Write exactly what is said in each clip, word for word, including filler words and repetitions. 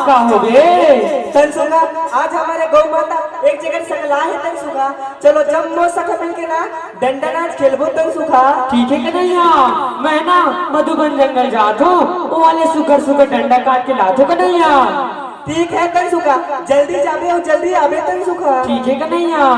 का होगे? तन सुखा, आज हमर गौ माता एक जगह सकला हे तन सुखा। चलो जम्मो सखा मिलके ना डंडा नाच खेलबो तन सुखा। ठीक हे कन्हैया, मैं ना मधुबन जंगल जात हों, वो वाले सुघर सुघर डंडा काट के लात हों कन्हैया। ठीक हे तन सुखा, जल्दी जाबे अउ जल्दी आबे तन सुखा। ठीक हे कन्हैया।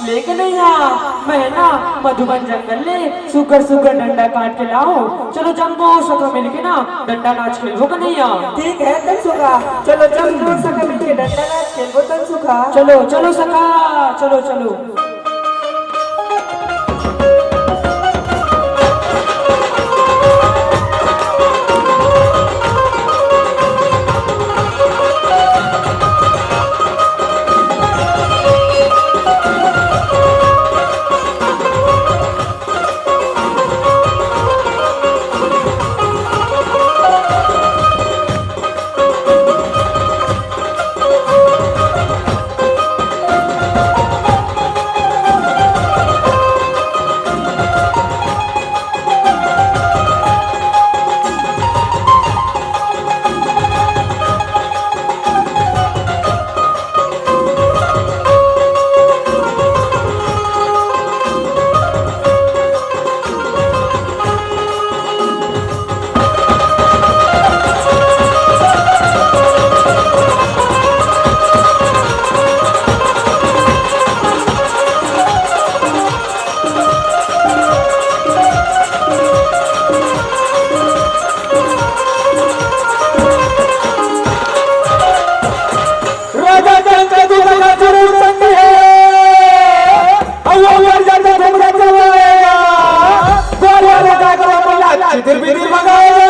लेके नहीं आ, मैं ना मधुबन जंगल ले सुघर सुघर डंडा काट के लाओ। चलो जम्मो सखा मिलके ना डंडा नाच खेलबो कन्हैया। ठीक है तन सुखा, चलो जम्मो सखा मिलके डंडा नाच खेलबो तन सुखा। चलो, चलो सखा, चलो, चलो। राजा जनक के दूल्हा का जरूर संग है। अब वो मर जाता घुमरा चला आएगा। ग्वालियर में जाकर अपन लाज चितिर बितिर मंगाएगा।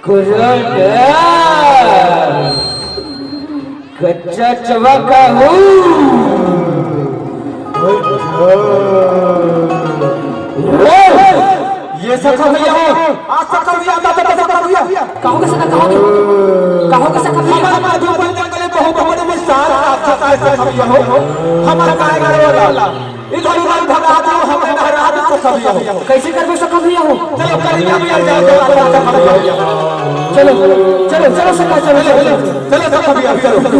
कुरंड, कच्चा चबा का हूँ। ये सखा भैया हो, आज सखा भैया, आता तो सखा भैया। कहोगे सखा, कहोगे? कहोगे सखा भैया? हमारे माधोपुर जंगल में बहुत बड़े विशाल राक्षस आए सखा भैया हो। हमारा काय करे वाला? इधर उधर भगा दो, हमें हरा दो सखा भैया हो। कैसे करबो सखा भैया हो? चलो, करिया भैया, जाओ, जाओ, सखा भैया। चलो, चलो, चलो सखा, चलो, चलो। चलो सखा भैया, चलो, चलो।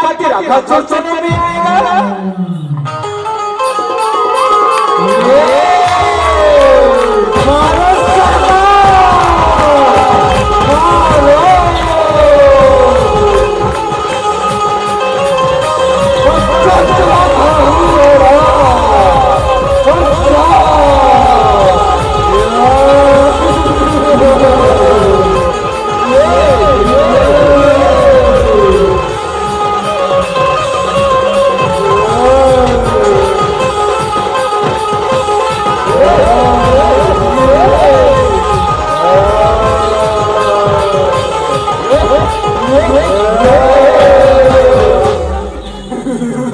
खातिर आखा चुन चुन में आएगा।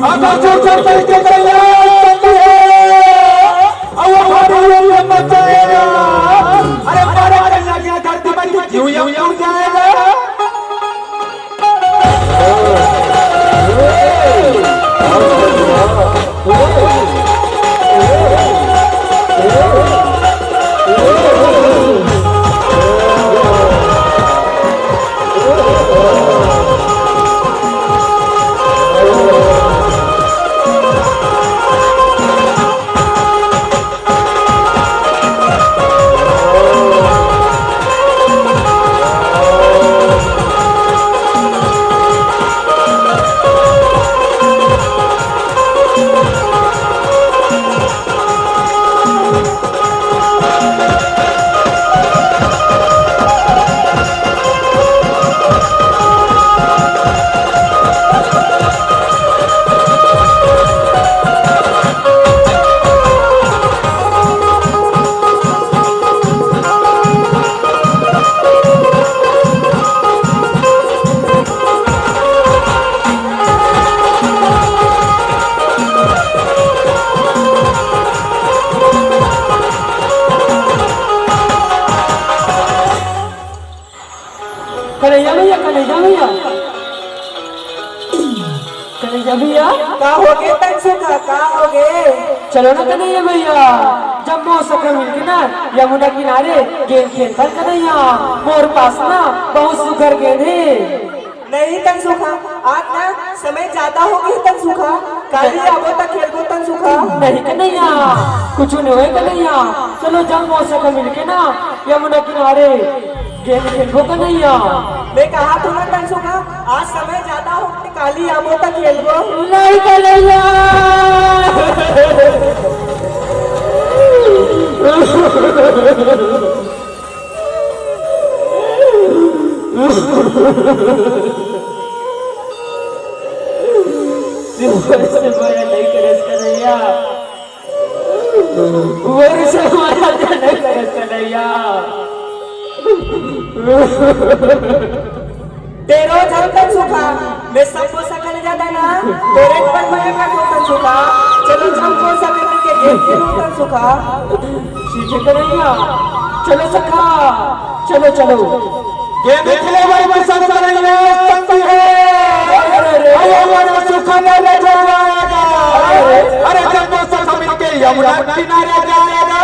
अगर जोर जोर करके तैयार करती है, और वो भारी ये मत जाएगा। अरे मारे कन्या की धरती पर क्यों ये उड़ जाएगा? कन्हैया भैया। का होगे तनसुखा, का होगे? चलो ना कन्हैया भैया, जम्मो सखा मिलके ना यमुना किनारे गेंद खेलथन कन्हैया, मोर पास ना बहुत सुघर गेंद हे। नहीं तनसुखा, आज ना समय जादा होगे तनसुखा, काली आबो त खेलबो तनसुखा। नहीं कन्हैया, कुछ नहीं होय कन्हैया, चलो जम्मो सखा मिलके ना यमुना किनारे गेंद खेलबो कन्हैया। मैं कहा तो ना तनसुखा, आज समय जादा होगे, काली आबो त खेलबो। नहीं कन्हैया। मोर से मया नहीं करस कन्हैया, मोर से मया नहीं करस कन्हैया। तेरो झन तनसुखा, मैं सबको सकल जाता ना, तेरे पर मैं का को तनसुखा, चलो जम को सकल के गेंद के लो तनसुखा। ठीक है कन्हैया, चलो सखा, चलो, चलो। गेंद खेले भाई पसंद करेंगे, संग है। अरे, अरे, अरे, अरे, सुखा ले, ले जाएगा। अरे, अरे, जब वो सखा मिलके यमुना किनारे जाएगा।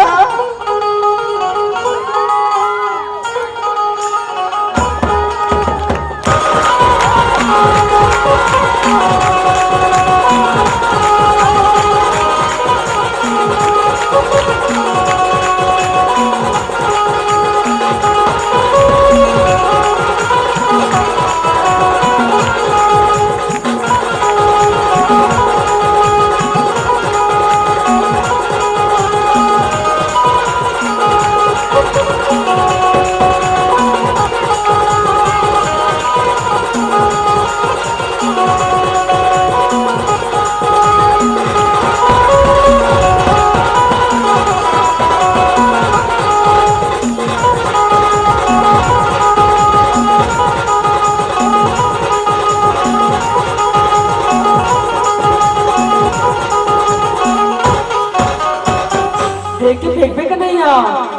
देख के फेंकबे कन्हैया,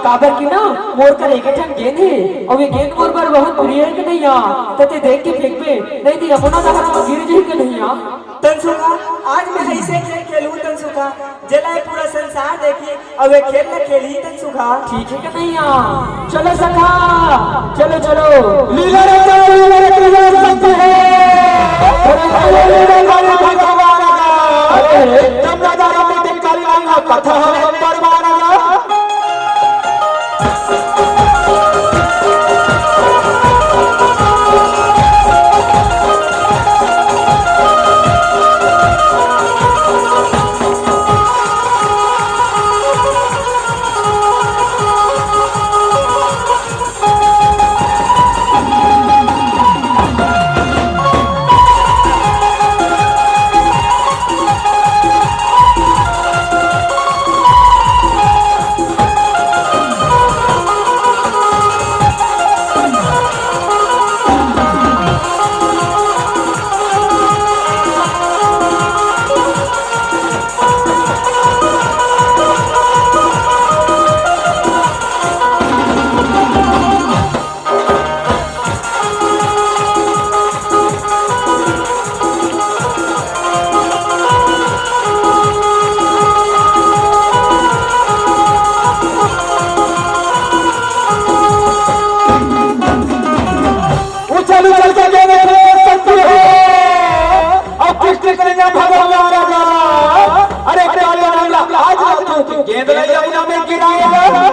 काबर कि ना मोर कर एक ठन गेंद हे, अउ ये गेंद मोर बर बहुत प्रिय हे कन्हैया, त ते देख के फेंकबे, नहीं त यमुना डहर म गिर जही कन्हैया। तनसुखा, आज मैं ऐसे खेल खेलूं तनसुखा, जेला ये पूरा संसार देखी, अउ ये खेल ला खेलही तनसुखा। ठीक है कन्हैया, चलो सखा, चलो, चलो। लीला रे चलो, लीला रे चलो, सत्य है। अरे, अरे, लीला रे भगवान का। अरे, जब नजारा में देख काली मांगा कथा हम परवाना। उछल उछल के गेंद खेले सकती है। अब कृष्ण कन्हैया भगवान राजा। अरे काले रंग ला आज तू गेंद ला यमुना में गिराएगा।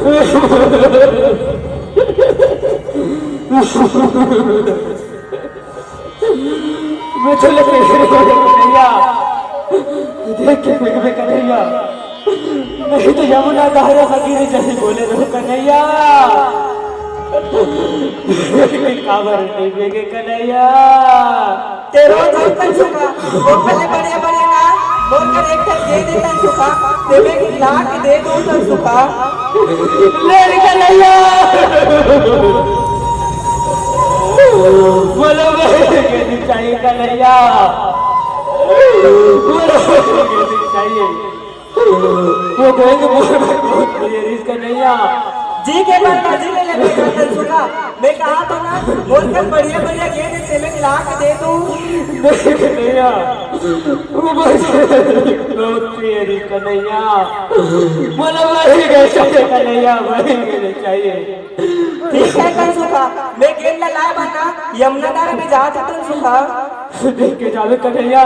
मैं तो लगे कन्हैया, देख के फेंकबे कन्हैया, नहीं तो यमुना धारा फकीर जैसे बोले रहो कन्हैया। काबर नहीं फेंके कन्हैया? तेरो धन तन सुखा, वो भले बढ़िया बढ़िया ना, मोर कर एक ठन दे दे तन सुखा, तेरे की लाख दे दो तन सुखा। ले कन्हैया, बोलो भाई, ये नहीं चाहिए कन्हैया, बोलो भाई, ये नहीं चाहिए। वो कहेंगे, "मोर भाई बहुत बढ़िया रिश्ता नहीं आ।" जी के बात ना, जी ले ले, मैं कहा था ना, मोर कर बढ़िया बढ़िया गेंद है, तेरे में लाख दे दूं। नहीं, नहीं आ। वो भाई बहुत बढ़िया रिश्ता नहीं आ। बोला, "भाई, कैसे रिश्ता नहीं आ, भाई, मुझे चाहिए।" ठीक है, तन सुखा, मैं गेंद ला लाए बना, यमुना धारा में जात है, तन सुखा। देख के जावे कन्हैया,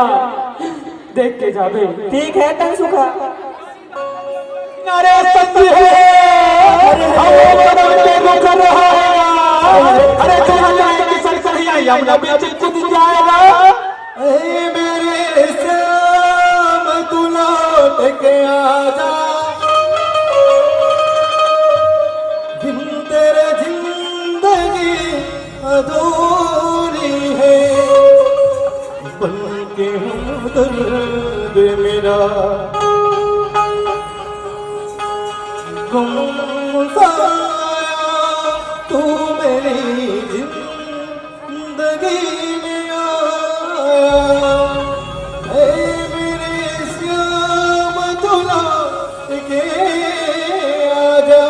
देख के जावे। ठीक है, तन सुखा। अरे संत है, हम लोग बदल के वो कर रहा है। अरे चला जाए किशन कन्हैया, यमुना बीच कूद जाएगा। ए मेरे श्याम, तू लौट के आजा, बिन तेरे जिंदगी अधूरी है। बन के हमदर्द मेरा गम साया, तू मेरी जिंदगी में आया। ऐ मेरे श्याम, तू लौट के आजा।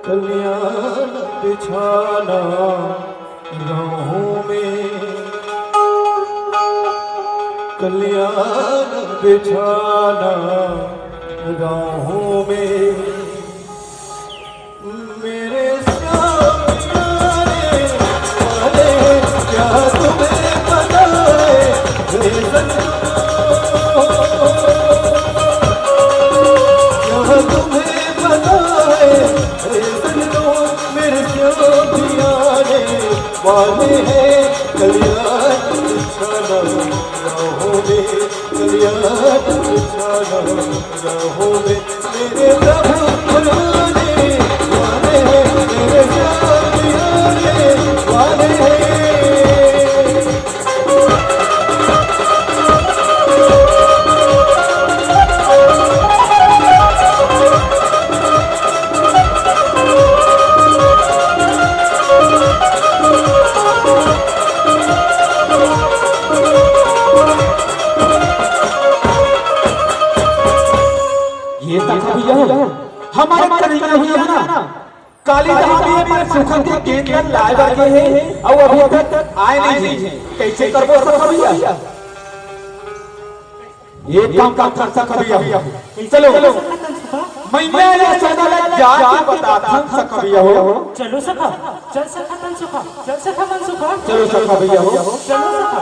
कल्याण बिछाना राहों में, कल्याण बिछाना राहों में। मेरे श्याम प्यारे वाले, क्या तुम्हें पता है, मेरे सजनों, क्या तुम्हें पता है, मेरे सजनों, मेरे श्याम प्यारे वाले हैं, कल्याण बिछाना राहों में, कल्याण बिछाना राहों में, मेरे प्रभु पुराने वाले हैं, मेरे श्याम प्यारे वाले हैं। ये तक भैया, हमारे कन्हैया भैया ना, काली धाम में मैं सुखन के गेंद ला लाए बर गे हे, अउ अभी तक आए नहीं हे। कैसे करबो सखा भैया? ये काम का था सखा भैया। चलो, मैया यशोदा ला जाके बताथन सखा भैया हो। चलो सखा, चल सखा तन सुखा, चल सखा तन सुखा। चलो सखा भैया हो। चलो सखा।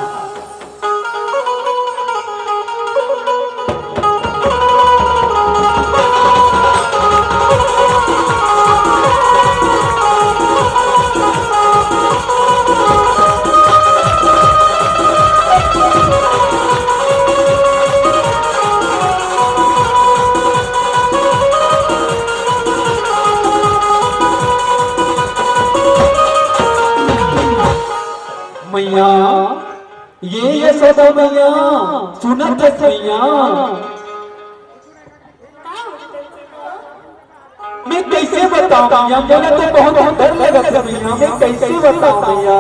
मैया, ये यशोदा मैया, सुनत हस मैया? मैं कैसे बताऊं मैया, मोला तो बहुत डर लगत हे मैया, मैं कैसे बताऊं मैया?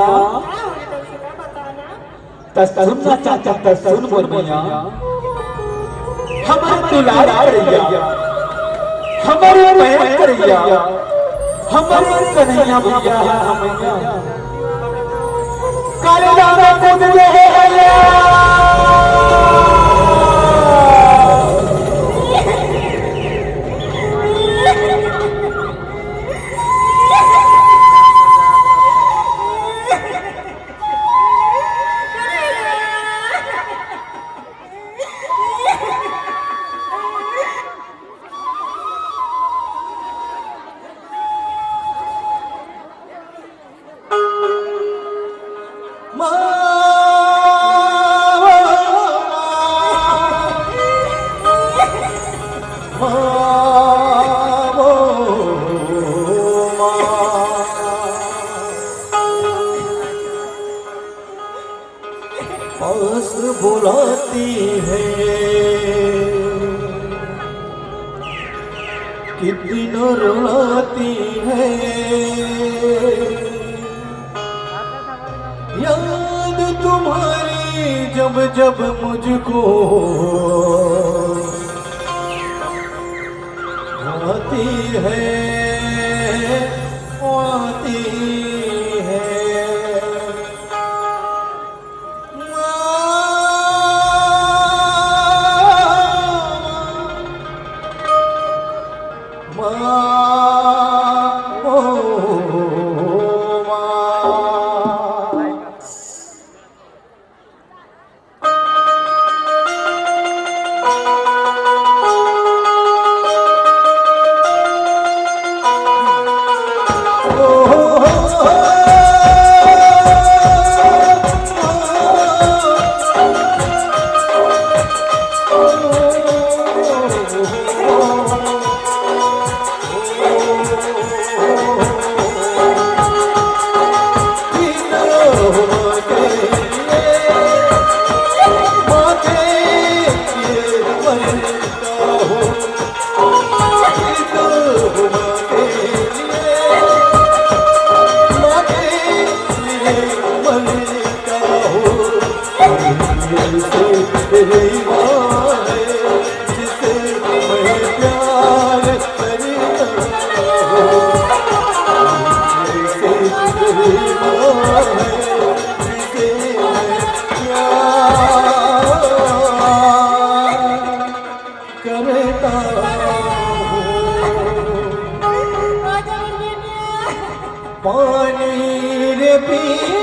त सुन ना चाचा, त सुन मोर मैया, हमर दुलार करइया, हमर मया करइया, हमर कन्हैया भैया हे मैया। काले दादा कूद दे हे भैया। कितना रुलाती है याद तुम्हारी, जब जब मुझको आती है, आती है। करता हूँ। पानी रे पिए,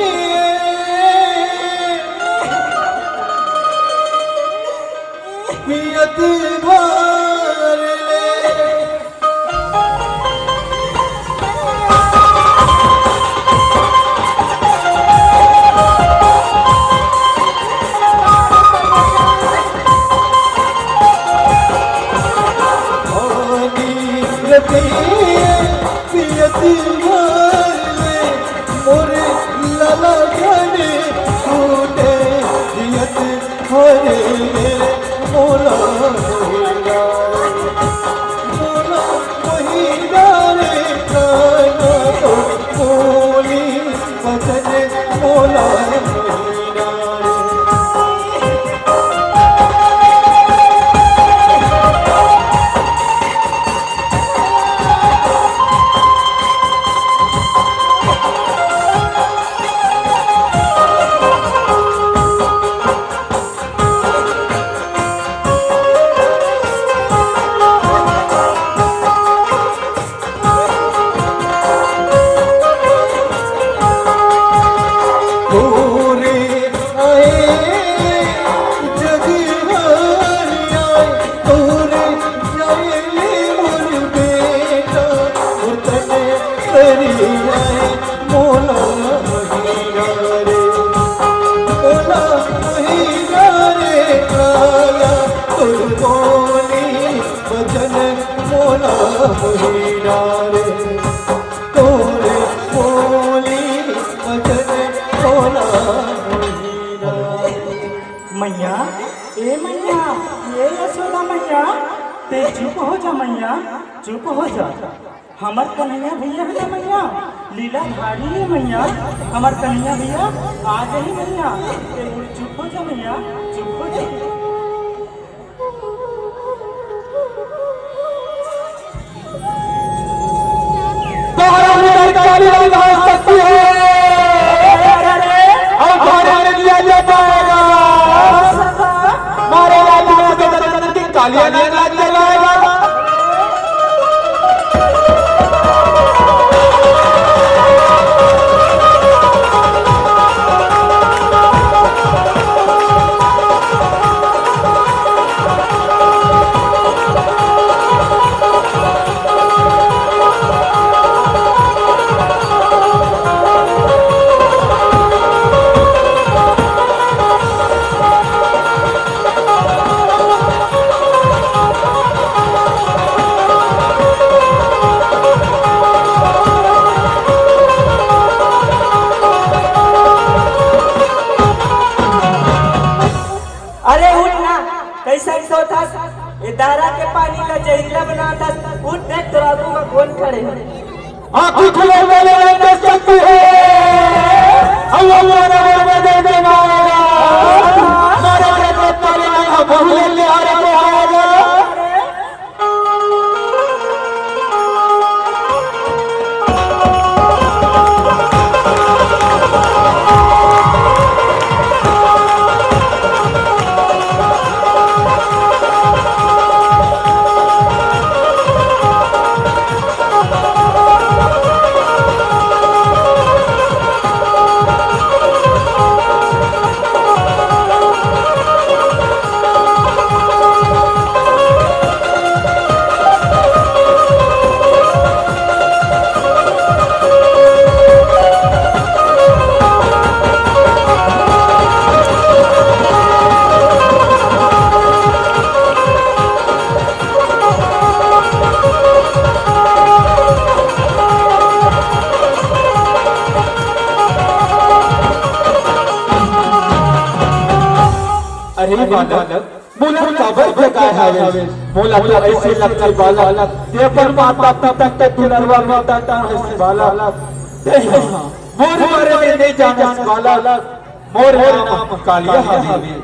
पियत भर ले। मैया, ए मैया, ए यशोदा मैया, ते चुप हो जा मैया, चुप हो जा। हमर कन्हैया भैया हे ना मैया, लीलाधारी हे मैया, हमर कन्हैया भैया आ जाही मैया, ते चुप हो जा मैया, चुप हो जा। तोहरा भीतर काली रानी हो सकती है, और तोहरे में दिया जल जाएगा। मारे रात में तो चंदन की कालिया नाच जलाएगा। उठ देख, तोर आगू म कोन खड़े हे? आँखी खुले वाले रंग शक्ति है। हम लोग मारे, मारे, मारे, मारे, मारे। मारे, मारे, मारे, मारे, हम बहु लेके आ रहे हैं। अरे बालक, मोला काबर जगाए हवे? मोला तो ऐसे लगथे बालक, ते अपन माता पिता के दुलरवा बेटा हस बालक। ते ह मोर बारे में नइ जानस बालक, मोर नाम कालिया हवे।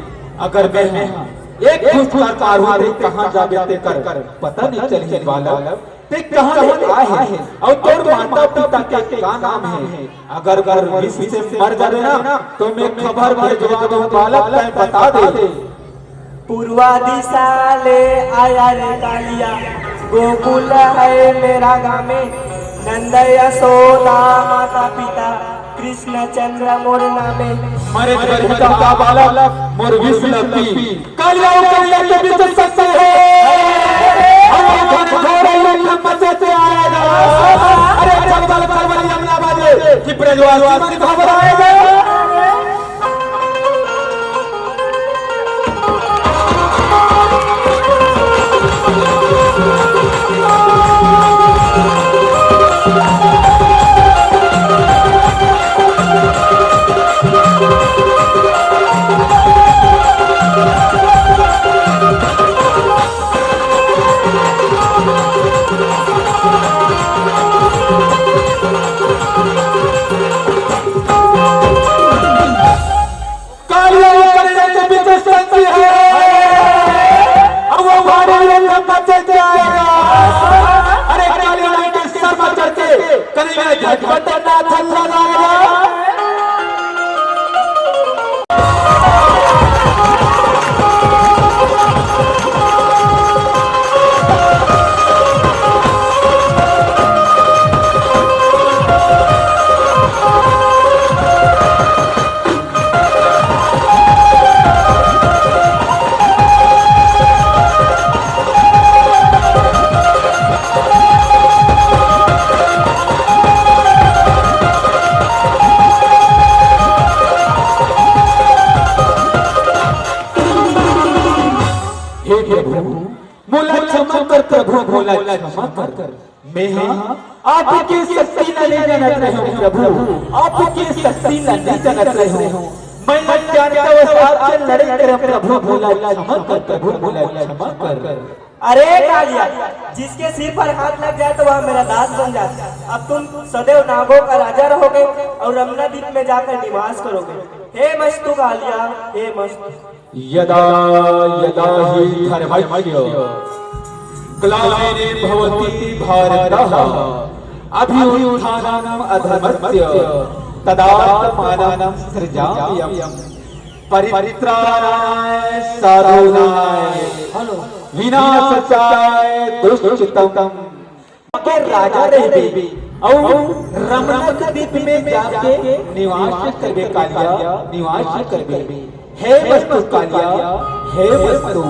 अगर मैं एक घूस कर पारहूं त कहां जाबे तेकर पता नइ चलही बालक। ते कहां ले आए हे? अउ तोर माता पिता के का नाम हे? अगर, अगर विष से मर जाबे ना, तो मैं खबर भेजवा दूं बालक, तैं बता दे। पूर्वा दिशा ले आया रे कालिया, गोकुल है मेरा गामे, नंद यशोदा माता पिता, कृष्ण चंद्र मोर नामे। मरे मरे का बालक, मोर विष लगती। कालिया, कालिया के बीच शक्ति है। हम लोग घोर युद्ध मचाते आएगा। अरे जंगल पर्वत यमुना बाजे, कि ब्रजवासी मन घबराएगा। कालिया ऊपर से तो विशेष शक्ति है। अब वो भारी लंका बचे जाएगा। अरे कालिया के सर में चढ़ के करेगा झटपट नाथ लगाएगा। हे प्रभु, मोला क्षमा कर प्रभु, मोला क्षमा कर। मैं ह आपके शक्ति ला नइ जानत रहेंव प्रभु, आपके शक्ति ला नइ जानत रहेंव। मैं अज्ञानता वश आपसे लड़ाई करेंव प्रभु, मोला क्षमा कर प्रभु, मोला क्षमा कर। अरे कालिया, जिसके सिर पर हाथ लग जाए तो वह मेरा दास बन जाता। अब तुम सदैव नागों का राजा रहोगे और रमना द्वीप में जाकर निवास करोगे। हे मस्तु कालिया, हे मस्तु। यदा यदा हि धर्मस्य ग्लानिर्भवति भारत, अभ्युत्थानम् अधर्मस्य तदात्मानं सृजाम्यहम्। परित्राणाय साधूनां विनाशाय दुष्कृतम्। के राजा रहिबे अउ रमणक द्वीप में जाके निवास करबे कालिया, निवास करबे। हे मस्तु कालिया, हे मस्तु।